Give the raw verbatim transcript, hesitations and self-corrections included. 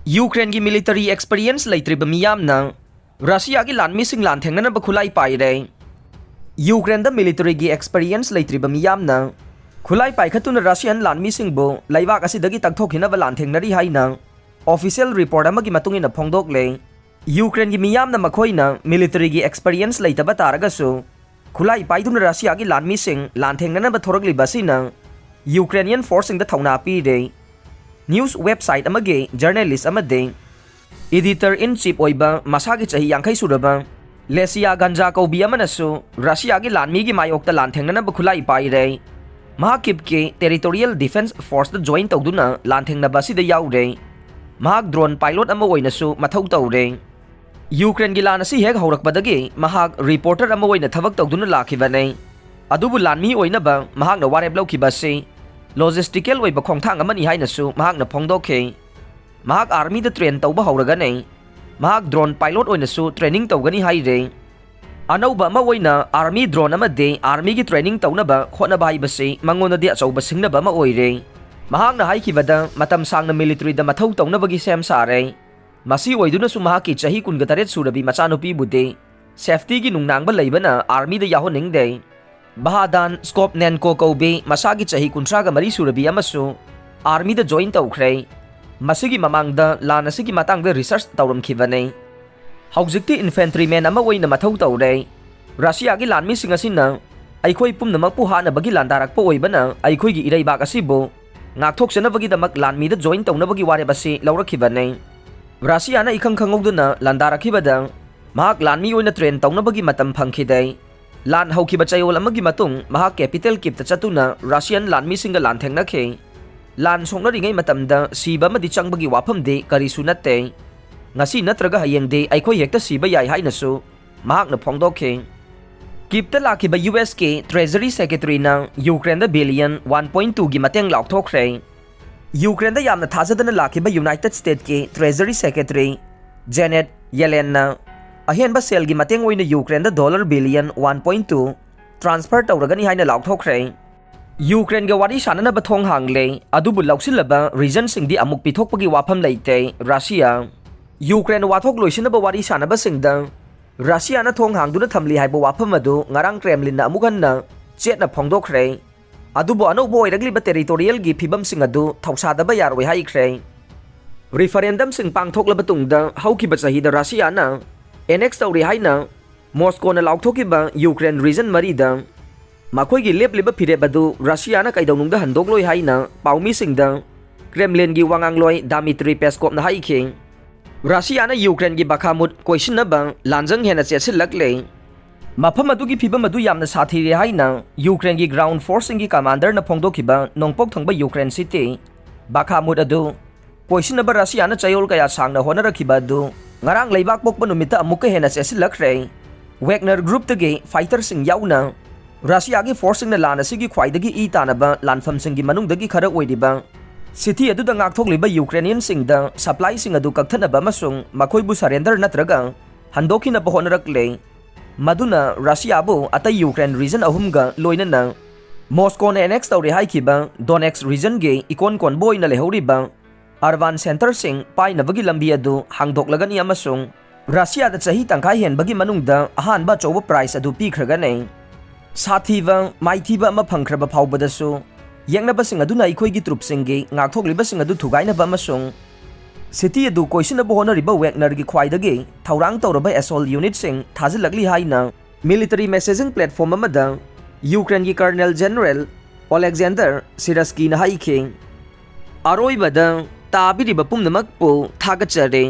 ꯌꯨꯀ꯭ꯔꯦꯟꯒꯤ military experience ꯂꯩꯇ꯭ꯔꯤꯕ ꯃꯤꯌꯥꯝꯅ ꯔꯁꯤꯌꯥꯒꯤ ꯂꯥꯟꯃꯤꯁꯤꯡ ꯂꯥꯟꯊꯦꯡꯅꯅꯕ ꯈꯨꯠꯂꯥꯏ ꯄꯥꯏꯔꯦ꯫ ꯌꯨꯀ꯭ꯔꯦꯟꯗ ꯃꯤꯂꯤꯇꯔꯤꯒꯤ ꯑꯦꯛꯁꯄꯤꯔꯤꯌꯦꯟꯁ ꯂꯩꯇ꯭ꯔꯤꯕ ꯃꯤꯌꯥꯝꯅ ꯈꯨꯠꯂꯥꯏ ꯄꯥꯏꯈꯠꯇꯨꯅ ꯔꯁꯤꯌꯥꯟ ꯂꯥꯟꯃꯤꯁꯤꯡꯕꯨ ꯂꯩꯕꯥꯛ ꯑꯁꯤꯗꯒꯤ ꯇꯛꯊꯣꯛꯈꯤꯅꯕ ꯂꯥꯟꯊꯦꯡꯅꯔꯤ ꯍꯥꯏꯅ ꯑꯣꯐꯤꯁꯤꯌꯦꯜ ꯔꯤꯄꯣꯔꯠ ꯑꯃꯒꯤ ꯃꯇꯨꯡ ꯏꯟꯅ ꯐꯣꯡꯗꯣꯛꯂꯦ꯫ ꯌꯨꯀ꯭ꯔꯦꯟꯒꯤ ꯃꯤꯌꯥꯝꯅ ꯃꯈꯣꯏꯅ ꯃꯤꯂꯤꯇꯔꯤꯒꯤ ꯑꯦꯛꯁꯄꯤꯔꯤꯌꯦꯟꯁ ꯂꯩꯇꯕ ꯇꯥꯔꯒꯁꯨ, ꯈꯨꯠꯂꯥꯏ ꯄꯥꯏꯗꯨꯅ ꯔꯁꯤꯌꯥꯒꯤ ꯂꯥꯟꯃꯤꯁꯤꯡ ꯂꯥꯟꯊꯦꯡꯅꯅꯕ ꯊꯣꯔꯛꯂꯤꯕ ꯑꯁꯤꯅ ꯌꯨꯀ꯭ꯔꯦꯅꯤꯌꯟ ꯐꯣꯔꯁꯁꯤꯡꯗ ꯊꯧꯅꯥ ꯄꯤꯔꯦ꯫ ꯅ꯭ꯌꯨꯁ ꯋꯦꯕꯁꯥꯏꯠ ꯑꯃꯒꯤ ꯖꯔꯅꯦꯂꯤꯁ ꯑꯃꯗꯤ ꯏꯗꯤꯇꯔ ꯏꯟ ꯆꯤꯐ ꯑꯣꯏꯕ ꯃꯁꯥꯒꯤ ꯆꯍꯤ ꯌꯥꯡꯈꯩ ꯁꯨꯔꯕ ꯂꯦꯁꯤꯌꯥ ꯒꯟꯖꯥ ꯀꯧꯕꯤ ꯑꯃꯅꯁꯨ ꯔꯁꯤꯌꯥꯒꯤ ꯂꯥꯟꯃꯤꯒꯤ ꯃꯥꯌꯣꯛꯇ ꯂꯥꯟꯊꯦꯡꯅꯅꯕ ꯈꯨꯠꯂꯥꯏ ꯄꯥꯏꯔꯦ꯫ ꯃꯍꯥꯛ ꯀꯤꯞꯀꯤ ꯇꯦꯔꯤꯇꯣꯔꯤꯌꯦꯜ ꯗꯤꯐꯦꯟꯁ ꯐꯣꯔꯁꯇ ꯖꯣꯏꯟ ꯇꯧꯗꯨꯅ ꯂꯥꯟꯊꯦꯡꯅꯕ ꯑꯁꯤꯗ ꯌꯥꯎꯔꯦ꯫ ꯃꯍꯥꯛ ꯗ꯭ꯔꯣꯟ ꯄꯥꯏꯂꯣꯠ ꯑꯃ ꯑꯣꯏꯅꯁꯨ ꯃꯊꯧ ꯇꯧꯔꯦ꯫ ꯌꯨꯀ꯭ꯔꯦꯟꯒꯤ ꯂꯥꯟ ꯑꯁꯤ ꯍꯦꯛ ꯍꯧꯔꯛꯄꯗꯒꯤ ꯃꯍꯥꯛ ꯔꯤꯄꯣꯔꯇꯔ ꯑꯃ ꯑꯣꯏꯅ ꯊꯕꯛ ꯇꯧꯗꯨꯅ ꯂꯥꯛꯈꯤꯕꯅꯤ꯫ ꯑꯗꯨꯕꯨ ꯂꯥꯟꯃꯤ ꯑꯣꯏꯅꯕ ꯃꯍꯥꯛꯅ ꯋꯥꯔꯦꯞ ꯂꯧꯈꯤꯕ ꯑꯁꯤ ꯂꯣꯖꯤꯁꯇꯤꯀꯦꯜ ꯑꯣꯏꯕ ꯈꯣꯡꯊꯥꯡ ꯑꯃꯅꯤ ꯍꯥꯏꯅꯁꯨ ꯃꯍꯥꯛꯅ ꯐꯣꯡꯗꯣꯛꯈꯤ꯫ ꯃꯍꯥꯛ ꯑꯥꯔꯃꯤꯗ ꯇ꯭ꯔꯦꯟ ꯇꯧꯕ ꯍꯧꯔꯒꯅꯤ꯫ ꯃꯍꯥꯛ ꯗ꯭ꯔꯣꯟ ꯄꯥꯏꯂꯣꯠ ꯑꯣꯏꯅꯁꯨ ꯇ꯭ꯔꯦꯅꯤꯡ ꯇꯧꯒꯅꯤ ꯍꯥꯏꯔꯦ꯫ ꯑꯅꯧꯕ ꯑꯃ ꯑꯣꯏꯅ ꯑꯥꯔꯃꯤ ꯗ꯭ꯔꯣꯟ ꯑꯃꯗꯤ ꯑꯥꯔꯃꯤꯒꯤ ꯇ꯭ꯔꯦꯅꯤꯡ ꯇꯧꯅꯕ ꯍꯣꯠꯅꯕ ꯍꯥꯏꯕꯁꯤ ꯃꯉꯣꯟꯗꯗꯤ ꯑꯆꯧꯕ ꯁꯤꯡꯅꯕ ꯑꯃ ꯑꯣꯏꯔꯦ꯫ ꯃꯍꯥꯛꯅ ꯍꯥꯏꯈꯤꯕꯗ, ꯃꯇꯝ ꯁꯥꯡꯅ ꯃꯤꯂꯤꯇꯔꯤꯗ ꯃꯊꯧ ꯇꯧꯅꯕꯒꯤ ꯁꯦꯝ ꯁꯥꯔꯦ꯫ ꯃꯁꯤ ꯑꯣꯏꯗꯨꯅꯁꯨ ꯃꯍꯥꯛꯀꯤ ꯆꯍꯤ ꯀꯨꯟꯒ ꯇꯔꯦꯠ ꯁꯨꯔꯕꯤ ꯃꯆꯥꯅꯨꯄꯤꯕꯨꯗꯤ ꯁꯦꯐꯇꯤꯒꯤ ꯅꯨꯡꯅꯥꯡꯕ ꯂꯩꯕꯅ ꯑꯥꯔꯃꯤꯗ ꯌꯥꯎꯍꯟꯅꯤꯡꯗꯦ꯫ ꯚꯥꯗꯥꯟ ꯁ꯭ꯀꯣꯞꯅꯦꯟꯀꯣ ꯀꯧꯕꯤ ꯃꯁꯥꯒꯤ ꯆꯍꯤ ꯀꯨꯟꯊ꯭ꯔꯥꯒ ꯃꯔꯤ ꯁꯨꯔꯕꯤ ꯑꯃꯁꯨ ꯑꯥꯔꯃꯤꯗ ꯖꯣꯏꯟ ꯇꯧꯈ꯭ꯔꯦ꯫ ꯃꯁꯤꯒꯤ ꯃꯃꯥꯡꯗ ꯂꯥꯟ ꯑꯁꯤꯒꯤ ꯃꯇꯥꯡꯗ ꯔꯤꯁꯔꯆ ꯇꯧꯔꯝꯈꯤꯕꯅꯤ꯫ ꯍꯧꯖꯤꯛꯇꯤ ꯏꯟꯐꯦꯟꯇ꯭ꯔꯤꯃꯦꯟ ꯑꯃ ꯑꯣꯏꯅ ꯃꯊꯧ ꯇꯧꯔꯦ꯫ ꯔꯁꯤꯌꯥꯒꯤ ꯂꯥꯟꯃꯤꯁꯤꯡ ꯑꯁꯤꯅ ꯑꯩꯈꯣꯏ ꯄꯨꯝꯅꯃꯛꯄꯨ ꯍꯥꯠꯅꯕꯒꯤ ꯂꯥꯟꯗꯥꯔꯛꯄ ꯑꯣꯏꯕꯅ ꯑꯩꯈꯣꯏꯒꯤ ꯏꯔꯩꯕꯥꯛ ꯑꯁꯤꯕꯨ ꯉꯥꯛꯊꯣꯛꯆꯅꯕꯒꯤꯗꯃꯛ ꯂꯥꯟꯃꯤꯗ ꯖꯣꯏꯟ ꯇꯧꯅꯕꯒꯤ ꯋꯥꯔꯦꯞ ꯑꯁꯤ ꯂꯧꯔꯛꯈꯤꯕꯅꯤ꯫ ꯔꯁꯤꯌꯥꯅ ꯏꯈꯪ ꯈꯪꯍꯧꯗꯅ ꯂꯥꯟꯗꯥꯔꯛꯈꯤꯕꯗ ꯃꯍꯥꯛ ꯂꯥꯟꯃꯤ ꯑꯣꯏꯅ ꯇ꯭ꯔꯦꯟ ꯇꯧꯅꯕꯒꯤ ꯃꯇꯝ ꯐꯪꯈꯤꯗꯦ꯫ ꯂꯥꯟ ꯍꯧꯈꯤꯕ ꯆꯌꯣꯜ ꯑꯃꯒꯤ ꯃꯇꯨꯡ ꯃꯍꯥꯛ ꯀꯦꯄꯤꯇꯦꯜ ꯀꯤꯞꯇ ꯆꯠꯇꯨꯅ ꯔꯁꯤꯌꯟ ꯂꯥꯟꯃꯤꯁꯤꯡꯒ ꯂꯥꯟꯊꯦꯡꯅꯈꯤ꯫ ꯂꯥꯟ ꯁꯣꯛꯅꯔꯤꯉꯩ ꯃꯇꯝꯗ ꯁꯤꯕ ꯑꯃꯗꯤ ꯆꯪꯕꯒꯤ ꯋꯥꯐꯝꯗꯤ ꯀꯔꯤꯁꯨ ꯅꯠꯇꯦ꯫ ꯉꯁꯤ ꯅꯠꯇ꯭ꯔꯒ ꯍꯌꯦꯡꯗꯤ ꯑꯩꯈꯣꯏ ꯍꯦꯛꯇ ꯁꯤꯕ ꯌꯥꯏ ꯍꯥꯏꯅꯁꯨ ꯃꯍꯥꯛꯅ ꯐꯣꯡꯗꯣꯛꯈꯤ꯫ ꯀꯤꯞꯇ ꯂꯥꯛꯈꯤꯕ ꯌꯨ ꯑꯦꯁꯀꯤ ꯇ꯭ꯔꯦꯖꯔꯤ ꯁꯦꯀ꯭ꯔꯦꯇꯔꯤꯅ ꯌꯨꯀ꯭ꯔꯦꯟꯗ ꯕꯤꯂꯤꯌꯟ ꯋꯥꯟ ꯄꯣꯏꯟ ꯇꯨꯒꯤ ꯃꯇꯦꯡ ꯂꯥꯎꯊꯣꯛꯈ꯭ꯔꯦ꯫ ꯌꯨꯀ꯭ꯔꯦꯟꯗ ꯌꯥꯝꯅ ꯊꯥꯖꯗꯅ ꯂꯥꯛꯈꯤꯕ ꯌꯨꯅꯥꯏꯇꯦꯗ ꯁ꯭ꯇꯦꯠꯀꯤ ꯇ꯭ꯔꯦꯖꯔꯤ ꯁꯦꯀ꯭ꯔꯦꯇꯔꯤ ꯖꯦꯅꯦꯠ ꯌꯦꯂꯦꯟꯅ ꯑꯍꯦꯟꯕ ꯁꯦꯜꯒꯤ ꯃꯇꯦꯡ ꯑꯣꯏꯅ ꯌꯨꯀ꯭ꯔꯦꯟꯗ dollar billion one point two transfer ꯇꯧꯔꯒꯅꯤ ꯍꯥꯏꯅ ꯂꯥꯎꯊꯣꯛꯈ꯭ꯔꯦ꯫ ꯌꯨꯀ꯭ꯔꯦꯟꯒ ꯋꯥꯔꯤ ꯁꯥꯟꯅꯅꯕ ꯊꯣꯡ ꯍꯥꯡꯂꯦ, ꯑꯗꯨꯕꯨ ꯂꯧꯁꯤꯜꯂꯕ ꯔꯤꯖꯟꯁꯤꯡꯗꯤ ꯑꯃꯨꯛ ꯄꯤꯊꯣꯛꯄꯒꯤ ꯋꯥꯐꯝ ꯂꯩꯇꯦ꯫ ꯔꯁꯤꯌꯥ꯫ ꯌꯨꯀ꯭ꯔꯦꯟ ꯋꯥꯊꯣꯛ ꯂꯣꯏꯁꯤꯟꯅꯕ ꯋꯥꯔꯤ ꯁꯥꯟꯅꯕꯁꯤꯡꯗ ꯔꯁꯤꯌꯥꯅ ꯊꯣꯡ ꯍꯥꯡꯗꯨꯅ ꯊꯝꯂꯤ ꯍꯥꯏꯕ ꯋꯥꯐꯝ ꯑꯗꯨ ꯉꯔꯥꯡ ꯀ꯭ꯔꯦꯝꯂꯤꯟꯅ ꯑꯃꯨꯛ ꯍꯟꯅ ꯆꯦꯠꯅ ꯐꯣꯡꯗꯣꯛꯈ꯭ꯔꯦ꯫ ꯑꯗꯨꯕꯨ ꯑꯅꯧꯕ ꯑꯣꯏꯔꯛꯂꯤꯕ ꯇꯦꯔꯤꯇꯣꯔꯤꯌꯦꯜꯒꯤ ꯐꯤꯕꯝꯁꯤꯡ ꯑꯗꯨ ꯊꯧꯁꯥꯗꯕ ꯌꯥꯔꯣꯏ ꯍꯥꯏꯈ꯭ꯔꯦ꯫ ꯔꯤꯐꯔꯦꯟꯗꯝꯁꯤꯡ ꯄꯥꯡꯊꯣꯛꯂꯕ ꯇꯨꯡꯗ ꯍꯧꯈꯤꯕ ꯆꯍꯤꯗ ꯔꯁꯤꯌꯥꯅ ꯑꯦꯅꯦꯛꯁ ꯇꯧꯔꯦ ꯍꯥꯏꯅ ꯃꯣꯁꯀꯣꯅ ꯂꯥꯎꯊꯣꯛꯈꯤꯕ ꯌꯨꯀ꯭ꯔꯦꯟ ꯔꯤꯖꯟ ꯃꯔꯤꯗ ꯃꯈꯣꯏꯒꯤ ꯂꯦꯞꯂꯤꯕ ꯐꯤꯔꯦꯞ ꯑꯗꯨ ꯔꯁꯤꯌꯥꯅ ꯀꯩꯗꯧꯅꯨꯡꯗ ꯍꯟꯗꯣꯛꯂꯣꯏ ꯍꯥꯏꯅ ꯄꯥꯎꯃꯤꯁꯤꯡꯗ ꯀ꯭ꯔꯦꯝꯂꯤꯟꯒꯤ ꯋꯥꯉꯥꯡꯂꯣꯏ ꯗꯥꯃꯤꯇ꯭ꯔꯤ ꯄꯦꯁꯀꯣꯞꯅ ꯍꯥꯏꯈꯤ꯫ ꯔꯁꯤꯌꯥꯅ ꯌꯨꯀ꯭ꯔꯦꯟꯒꯤ ꯕꯥꯈꯥꯃꯨꯠ ꯀꯣꯏꯁꯤꯟꯅꯕ ꯂꯥꯟꯖꯪ ꯍꯦꯟꯅ ꯆꯦꯠꯁꯤꯜꯂꯛꯂꯦ꯫ ꯃꯐꯝ ꯑꯗꯨꯒꯤ ꯐꯤꯕꯝ ꯑꯗꯨ ꯌꯥꯝꯅ ꯁꯥꯊꯤꯔꯦ ꯍꯥꯏꯅ ꯌꯨꯀ꯭ꯔꯦꯟꯒꯤ ꯒ꯭ꯔꯥꯎꯟ ꯐꯣꯔꯁꯁꯤꯡꯒꯤ ꯀꯃꯥꯟꯗꯔꯅ ꯐꯣꯡꯗꯣꯛꯈꯤꯕ ꯅꯣꯡꯄꯣꯛ ꯊꯪꯕ ꯌꯨꯀ꯭ꯔꯦꯟ ꯁꯤꯇꯤ ꯕꯥꯈꯥꯃꯨꯠ ꯑꯗꯨ ꯀꯣꯏꯁꯤꯟꯅꯕ ꯔꯁꯤꯌꯥꯅ ꯆꯌꯣꯜ ꯀꯌꯥ ꯁꯥꯡꯅ ꯍꯣꯠꯅꯔꯛꯈꯤꯕ ꯑꯗꯨ ꯉꯔꯥꯡ ꯂꯩꯕꯥꯛ ꯄꯣꯛꯄ ꯅꯨꯃꯤꯠꯇ ꯑꯃꯨꯛꯀ ꯍꯦꯟꯅ ꯆꯦꯠꯁꯤꯜꯂꯛꯈ꯭ꯔꯦ꯫ ꯋꯦꯒꯅꯔ ꯒ꯭ꯔꯨꯞꯇꯒꯤ ꯐꯥꯏꯇꯔꯁꯤꯡ ꯌꯥꯎꯅ ꯔꯁꯤꯌꯥꯒꯤ ꯐꯣꯔꯁꯁꯤꯡꯅ ꯂꯥꯟ ꯑꯁꯤꯒꯤ ꯈ꯭ꯋꯥꯏꯗꯒꯤ ꯏ ꯇꯥꯅꯕ ꯂꯥꯟꯐꯝꯁꯤꯡꯒꯤ ꯃꯅꯨꯡꯗꯒꯤ ꯈꯔ ꯑꯣꯏꯔꯤꯕ ꯁꯤꯇꯤ ꯑꯗꯨꯗ ꯉꯥꯛꯊꯣꯛꯂꯤꯕ ꯌꯨꯀ꯭ꯔꯦꯅꯤꯌꯟꯁꯤꯡꯗ ꯁꯄ꯭ꯂꯥꯏꯁꯤꯡ ꯑꯗꯨ ꯀꯛꯊꯠꯅꯕ ꯑꯃꯁꯨꯡ ꯃꯈꯣꯏꯕꯨ ꯁꯔꯦꯟꯗꯔ ꯅꯠꯇ꯭ꯔꯒ ꯍꯟꯗꯣꯛꯈꯤꯅꯕ ꯍꯣꯠꯅꯔꯛꯂꯦ꯫ ꯃꯗꯨꯅ ꯔꯁꯤꯌꯥꯕꯨ ꯑꯇꯩ ꯌꯨꯀ꯭ꯔꯦꯟ ꯔꯤꯖꯟ ꯑꯍꯨꯝꯒ ꯂꯣꯏꯅꯅ ꯃꯣꯁꯀꯣꯅ ꯑꯦꯅꯦꯛꯁ ꯇꯧꯔꯦ ꯍꯥꯏꯈꯤꯕ ꯗꯣꯅꯦꯠꯁ ꯔꯤꯖꯟꯒꯤ ꯏꯀꯣꯟ ꯀꯣꯟꯕ ꯑꯣꯏꯅ ꯂꯩꯍꯧꯔꯤꯕ ꯑꯔꯕꯥꯟ ꯁꯦꯟꯇꯔꯁꯤꯡ ꯄꯥꯏꯅꯕꯒꯤ ꯂꯝꯕꯤ ꯑꯗꯨ ꯍꯥꯡꯗꯣꯛꯂꯒꯅꯤ ꯑꯃꯁꯨꯡ ꯔꯁꯤꯌꯥꯗ ꯆꯍꯤ ꯇꯪꯈꯥꯏ ꯍꯦꯟꯕꯒꯤ ꯃꯅꯨꯡꯗ ꯑꯍꯥꯟꯕ ꯑꯆꯧꯕ ꯄ꯭ꯔꯥꯏꯖ ꯑꯗꯨ ꯄꯤꯈ꯭ꯔꯒꯅꯤ꯫ ꯁꯥꯊꯤꯕ ꯃꯥꯏꯊꯤꯕ ꯑꯃ ꯐꯪꯈ꯭ꯔꯕ ꯐꯥꯎꯕꯗꯁꯨ, ꯌꯦꯛꯅꯕꯁꯤꯡ ꯑꯗꯨꯅ ꯑꯩꯈꯣꯏꯒꯤ ꯇ꯭ꯔꯨꯞꯁꯤꯡꯒꯤ ꯉꯥꯛꯊꯣꯛꯂꯤꯕꯁꯤꯡ ꯑꯗꯨ ꯊꯨꯒꯥꯏꯅꯕ ꯑꯃꯁꯨꯡ ꯁꯤꯇꯤ ꯑꯗꯨ ꯀꯣꯏꯁꯤꯟꯅꯕ ꯍꯣꯠꯅꯔꯤꯕ ꯋꯦꯒꯅꯔꯒꯤ ꯈ꯭ꯋꯥꯏꯗꯒꯤ ꯊꯧꯔꯥꯡ ꯇꯧꯔꯕ ꯑꯦꯁꯣꯜ ꯌꯨꯅꯤꯠꯁꯤꯡ ꯊꯥꯖꯤꯜꯂꯛꯂꯤ ꯍꯥꯏꯅ ꯃꯤꯂꯤꯇꯔꯤ ꯃꯦꯁꯦꯖꯤꯡ ꯄ꯭ꯂꯦꯠꯐꯣꯝ ꯑꯃꯗ ꯌꯨꯀ꯭ꯔꯦꯟꯒꯤ ꯀꯔꯅꯦꯜ ꯖꯦꯅꯔꯦꯜ ꯑꯣꯂꯦꯛꯖꯦꯟꯗꯔ ꯁꯤꯔꯁꯀꯤꯅ ꯍꯥꯏꯈꯤ꯫ ꯑꯔꯣꯏꯕꯗ, ꯇꯥꯕꯤꯔꯤꯕ ꯄꯨꯝꯅꯃꯛꯄꯨ ꯊꯥꯒꯠꯆꯔꯤ꯫